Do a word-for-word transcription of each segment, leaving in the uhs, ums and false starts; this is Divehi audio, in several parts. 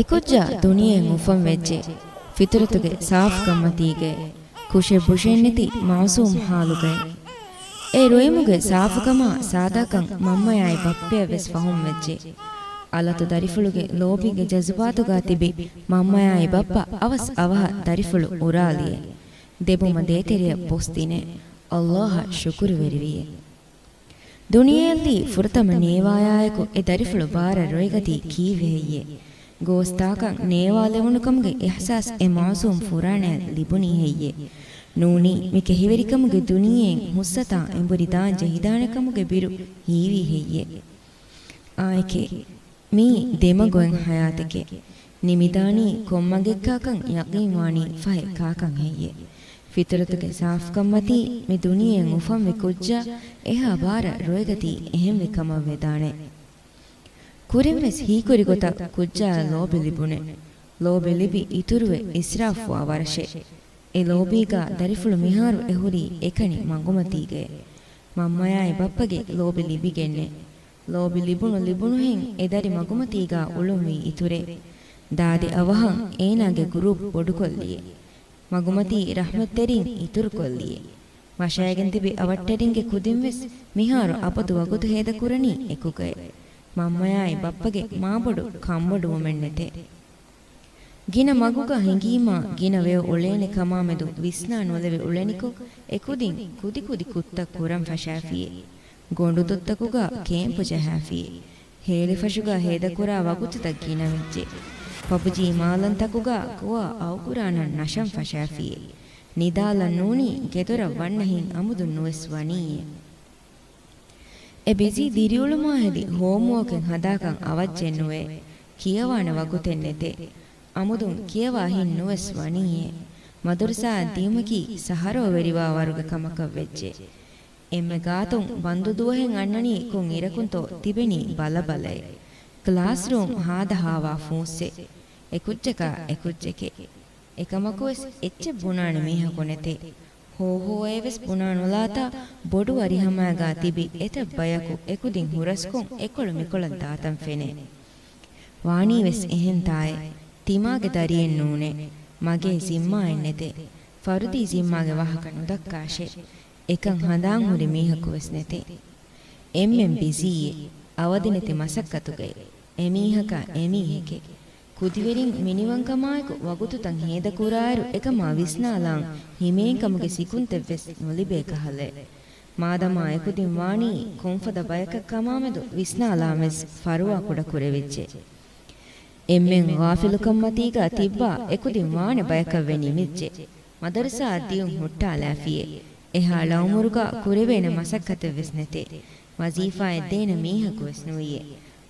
އެކުއްޖާ ދުނިޔެއަށް އުފަންވެއްޖެ، ފިޠުރަތުގެ ސާފުކަންމަތީގައި، ކުށެއް ބުށެއްނެތި މައުސޫމް ހާލުގައި. އެ ރުއިމުގެ ސާފުކަމާ ސާދާކަން މަންމަޔާއި ބައްޕަޔަށް ވެސް ފަހުން ވެއްޖެ. އަލަތު ދަރިފުޅުގެ ލޯބީގެ ޖަޒުބާތުގާ ތިބި މަންމަޔާއި ބައްޕަ އަވަސް އަވަހަށް ދަރިފުޅު އުރާލިއޭ. ދެބުމަ ދޭތެރެއަށް ބޮސްދިނޭ. އައްލާހަށް ޝުކުރުވެރިވިއޭ. ދުނިޔެއަށްލީ ފުރަތަމަ ނޭވާޔާއެކު އެ ދަރިފުޅު ބާރަށް ރޮއިގަތީ ކީއްވެ ހެއްޔޭ؟ ގޯސްތާކަން ނޭވާލެވުނުކަމުގެ އިޙްސާސް އެ މައުސޫމް ފުރާނަޔަށް ލިބުނީ ހެއްޔޭ؟ ނޫނީ މި ކެހިވެރިކަމުގެ ދުނިޔެއިން ހުސްއަތާ އެނބުރި ދާން ޖެހިދާނެ ކަމުގެ ބިރު ހީވީ ހެއްޔޭ؟ އާނއެކޭ. މީ ދެމަގު އޮތް ހަޔާތެކޭ. ނިމިދާނީ ކޮން މަގެއްކާކަން ޔަޤީންވާނީ ފަހެ ކާކަން ހެއްޔޭ؟ ފިޠުރަތުގެ ސާފުކަންމަތީ މި ދުނިޔެއަށް އުފަންވި ކުއްޖާ އެހާ ބާރަށް ރޮއިގަތީ އެހެންވި ކަމަށް ވެދާނެ. ކުރިންވެސް ހީކުރި ގޮތަށް ކުއްޖާއަށް ލޯބި ލިބުނެ. ލޯބި ލިބި އިތުރުވެ އިސްރާފްވާ ވަރަށޭ. އެ ލޯބީގާ ދަރިފުޅު މިހާރު އެ ހުރީ އެކަނި މަގުމަތީގައޭ. މަންމަޔާއި ބައްޕަގެ ލޯބި ލިބިގެންނޭ. ލޯބި ލިބުނު ލިބުނުހެން އެ ދަރި މަގުމަތީގާ އުޅުންވީ އިތުރޭ. ދާދި އަވަހަށް އޭނާގެ ގުރޫޕް ބޮޑުކޮށްލިއޭ. މަގުމަތީ ރަޙްމަތްތެރިން އިތުރުކޮށްލިއޭ. ވަށައިގެން ތިބި އަވަށްޓެރިންގެ ކުދިންވެސް މިހާރު އަބަދު ވަގުތު ހޭދަކުރަނީ އެކުގައޭ. މަންމަޔާއި ބައްޕަގެ މާބޮޑު ކަންބޮޑުވުމެއްނެތޭ. ގިނަ މަގުގަ ހިނގީމާ ގިނަ ވެޔޮ އުޅޭނެ ކަމާމެދު ވިސްނާ ނުލެވި އުޅެނިކޮށް، އެކުދިން ކުދިކުދި ކުށްތައް ކުރަން ފަށާފިއޭ. ގޮނޑުދޮށްތަކުގަ ކޭމްޕު ޖަހާފިއޭ. ހޭލިފަށުގަ ހޭދަކުރާ ވަގުތުތައް ގިނަވެއްޖެ. ޕަބްޖީ މާލަންތަކުގަ ގޮވާ އައުކުރާނަން ނަށަން ފަށާފިއޭ. ނިދާލަން ނޫނީ ގެދޮރަށް ވަންނަހެން އަމުދުން ނުވެސް ވަނީއޭ. އެ ބިޒީ ދިރިއުޅުމާ ހެދި ހޯމްވޯކެއް ހަދާކަން އަވައްޖެއްނުވޭ. ކިޔަވާނެ ވަގުތެއް ނެތޭ. އަމުދުން ކިޔަވާ ހިތް ނުވެސް ވަނީއޭ. މަދުރުސާއަށް ދިޔުމަކީ ސަހަރޯވެރިވާ ވަރުގެ ކަމަކަށް ވެއްޖެ. އެންމެ ގާތުން ބަންދު ދުވަހެއް އަންނަނީ ކޮން އިރަކުންތޯ ތިބެނީ ބަލަބަލައޭ. ކްލާސްރޫމް ހާދަ ހާވާ ފޫއްސޭ. އެކުއްޖަކާ އެކުއްޖެކޭ. އެކަމަކުވެސް އެއްޗެއް ބުނާނެ މީހަކު ނެތޭ. ހޯހޯއޭވެސް ބުނާ ނުލާތާ ބޮޑު ވަރިހަމައިގާ ތިބި އެތައް ބަޔަކު އެކުދިން ހުރަސްކޮށް އެކޮޅު މިކޮޅަށް ދާތަން ފެނޭ. ވާނީވެސް އެހެންތާއޭ. ތިމާގެ ދަރިއެއް ނޫނޭ. މަގޭ ޒިންމާއެއް ނެތޭ. ފަރުދީ ޒިންމާގެ ވާހަކަ ނުދައްކާށޭ. އެކަން ހަނދާން ހުރި މީހަކުވެސް ނެތޭ. އެންމެން ބިޒީއޭ. އަވަދިނެތި މަސައްކަތުގައި. އެމީހަކާ އެމީހެކޭ. ކުދިވެރިން މިނިވަންކަމާއެކު ވަގުތުތައް ހޭދަކުރާއިރު އެކަމާ ވިސްނާލާން ހިމޭންކަމުގެ ސިކުންތެއްވެސް ނުލިބޭ ކަހަލައެއް. މާދަމާ އެކުދިން ވާނީ ކޮންފަދަ ބަޔަކަށްކަމާމެދު ވިސްނާލާންވެސް ފަރުވާކުޑަ ކުރެވިއްޖެ. އެންމެން ޣާފިލުކަންމަތީގާ ތިއްބާ އެކުދިން ވާނެ ބަޔަކަށްވެ ނިމިއްޖެ. މަދަރުސާއަށް ދިޔުން ހުއްޓާލާފިއޭ. އެހާ ޅައުމުރުގާ ކުރެވޭނެ މަސައްކަތެއްވެސް ނެތޭ. ވަޒީފާއެއް ދޭނެ މީހަކުވެސް ނުވިއޭ.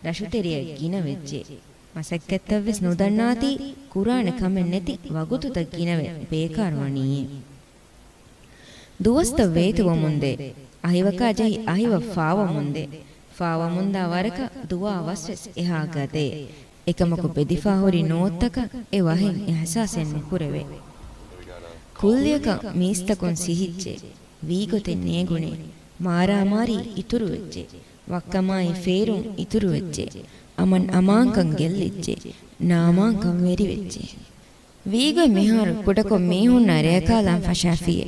ރަށުތެރެއަށް ގިނަވެއްޖެ. މަސައްކަތްތައްވެސް ނުދަންނާތީ، ކުރާނެ ކަމެއް ނެތި ވަގުތުތައް ގިނަވެ ބޭކާރުވަނީއޭ. ދުވަސްތައް ވޭތުވަމުންދޭ. އަހިވަކާ ޖެހި އަހިވަ ފާވަމުންދޭ. ފާވަމުންދާ ވަރަކަށް ދުވާ ވަސްވެސް އެހާ ގަދައޭ. އެކަމަކު ބެދިފާހުރި ނޯޓްތަކަށް އެ ވަހެއް އިހްސާސެއް ނުކުރެވޭ. ކުއްލިއަކަށް މީސްތަކުން ސިހިއްޖެ. ވީގޮތެއް ނޭގުނޭ. މާރާމާރީ އިތުރުވެއްޖެ. ވައްކަމާއި ފޭރުން އިތުރުވެއްޖެ. އަމަން އަމާންކަން ގެއްލިއްޖެ. ނާމާންކަން ވެރިވެއްޖެ. ވީގޮތް މިހާރު ކުޑަކޮށް މީހުންނާ ރޭކާލާން ފަށާފިއޭ.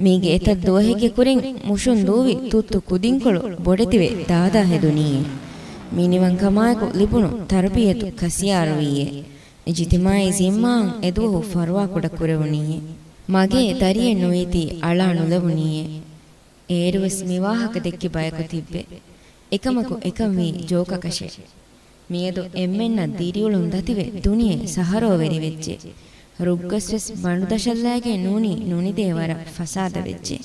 މީގެ އެތައް ދުވަހެއްގެ ކުރިން މުށުން ދޫވި ތުއްތު ކުދިންކޮޅު ބޮޑެތިވެ ދާދާ ހެދުނީއޭ. މިނިވަންކަމާއެކު ލިބުނު ތަރުބިޔަތު ކަސިޔާރުވީއޭ. އިޖުތިމާއީ ޒިންމާއަށް އެދުވަހު ފަރުވާކުޑަ ކުރެވުނީއޭ. މަގޭ ދަރިއެއް ނުވީތީ އަޅާ ނުލެވުނީއޭ. އޭރުވެސް މިވާހަކަ ދެއްކި ބަޔަކު ތިއްބެ. އެކަމަކު އެކަންވީ ޖޯކަކަށޭ. މިއަދު އެންމެންނަށް ދިރިއުޅުން ދަތިވެ ދުނިޔެ ސަހަރޯވެރިވެއްޖެ. ރުއްގަސްވެސް ބަނޑުދަށަށްލައިގެން ނޫނީ ނުނިދޭ ވަރަށް ފަސާދަވެއްޖެ.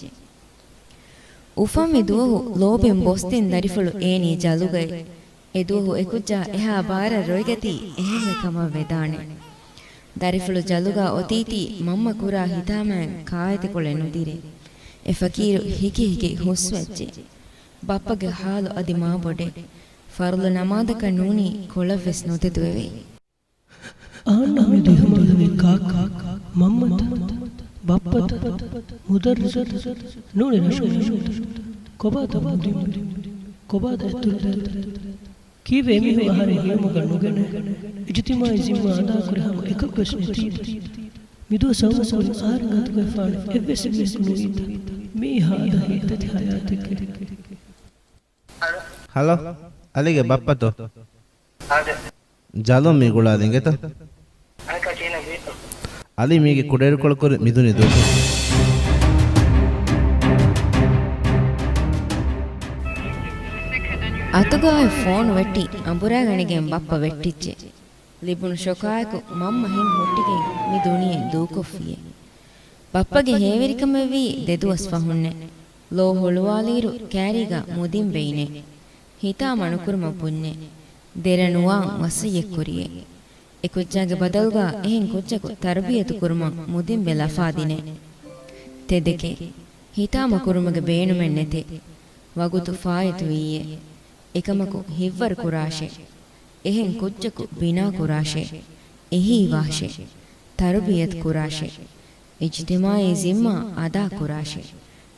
އުފަންވި ދުވަހު ލޯބިން ބޮސްދިން ދަރިފުޅު އޭނީ ޖަލުގައި. އެދުވަހު އެކުއްޖާ އެހާ ބާރަށް ރޮއިގަތީ އެހެންވެ ކަމަށް ވެދާނެ. ދަރިފުޅު ޖަލުގާ އޮތީތީ މަންމަ ކުރާ ހިތާމައިން ކާއެތިކޮޅެއް ނުދިރޭ. އެ ފަޤީރު ހިކި ހިކި ހުސްވެއްޖެ. ބައްޕަގެ ހާލު އަދި މާ ބޮޑޭ. ފަރުޟު ނަމާދަކަށް ނޫނީ ކޮޅަށްވެސް ނުތެދުވެވޭ. އަހަންނަށް މި ދިހަމާލެވީ ކާކު؟ މަންމަތަ؟ ބައްޕަތަ؟ މުދައްރިސަތަ؟ ނޫނީ ރަށު މީހުންތަ؟ ކޮބާތަ މުދިން؟ ކޮބާތަ އެތުރު ދޭތަ؟ ކީއްވެ އެމީހުން އަހަރެން ހިޔުމުގަ ނުގެނެ؟ އިޖުތިމާޢީ ޒިންމާ އަދާކުރި ހަމަ އެކަކުވެސް ނެތީތަ؟ މިދުވަސް ހަމަކުރި އަހަރެން އަތުގައިފާނެ އެއްވެސް މީހަކު ނުވީތަ؟ މިއީ ހާދަ ހިތްދަތި ހަޔާތެއްގެ. ހަލޯ، އަލީގެ ބައްޕަތޯ؟ ޖަލުން މި ގުޅާލި އިނގޭތަ؟ އަލީ މީގެ ކުޑައިރުކޮޅު ކުރި މިދުނި ދުވަސް. އަތުގައި ފޯނު ވެއްޓި އަނބުރާގަނެގެން ބައްޕަ ވެއްޓިއްޖެ. ލިބުނު ޝޮކާއެކު މަންމަ ހިތް ހުއްޓިގެން މި ދުނިޔެ ދޫކޮށްފިއޭ. ބައްޕަގެ ހޭވެރިކަމެއްވީ ދެދުވަސް ފަހުންނޭ. ލޯ ހޮޅުވާލިއިރު ކާރީގަ މުދިން ބެއިނޭ. ހިތާމަ ނުކުރުމަށް ބުންޏޭ. ދެރަ ނުވާން ވަޞިއްޔަތްކުރިއޭ. އެކުއްޖާގެ ބަދަލުގަ އެހެން ކުއްޖަކު ތަރުބިޔަތު ކުރުމަށް މުދިން ވެ ލަފާ ދިނޭ. ތެދެކޭ. ހިތާމަ ކުރުމުގެ ބޭނުމެއް ނެތޭ. ވަގުތު ފާއިތުވިއްޔޭ. އެކަމަކު ހިތްވަރު ކުރާށޭ. އެހެން ކުއްޖަކު ބިނާ ކުރާށޭ. އެހީވާށޭ. ތަރުބިޔަތު ކުރާށޭ. އިޖްތިމާޢީ ޒިންމާ އަދާ ކުރާށޭ.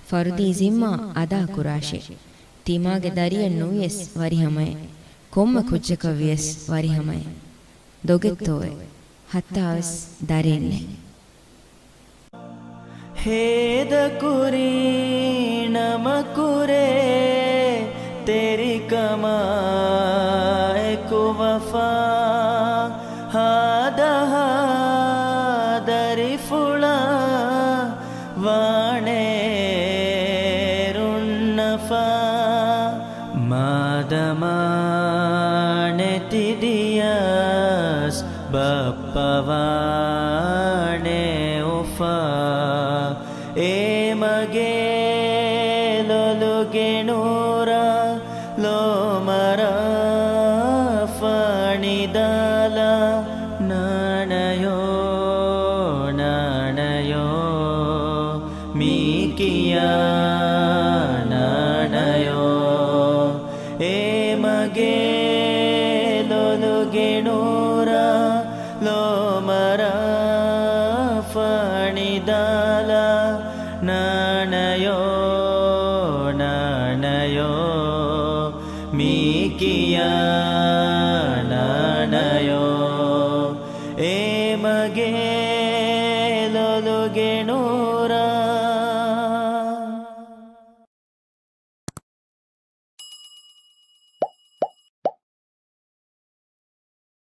ފަރުދީ ޒިންމާ އަދާ ކުރާށޭ. ތިމާގެ ދަރިއެއް ނުވިޔަސް ވަރިހަމައޭ. ކޮންމެ ކުއްޖަކަށް ވިޔަސް ވަރިހަމައޭ. ދޮގެއްތޯއޭ. ހައްތާވެސް ދަރިންނޭ. ހޭދަކުރީ ނަމަކުރޭ ތެރިކަމާ އެކު ވަފާ ހާދަހާ ދަރިފުޅާ ވާނެ ރުންނަފާ މާދަމާ ނެތި ދިޔަސް ބައްޕަ ވާނެ އުފާ. އޭ މަގޭ ލޮލުގެ ނޫރާ ލޯމަރާ ފާނިދާލާ ނާނަޔޯ، ނާނަޔޯ. މީ ކިޔާ ނާނަޔޯ، އޭ މަގޭ ލޮލުގެ ނޫރާ ލޯމަރާ ފާނިދާލާ ނާނަޔޯ، ނާނަޔޯ. މީ ކިޔާ ނާނަޔޯ، އޭ މަގޭ ލޮލުގެ ނޫރާ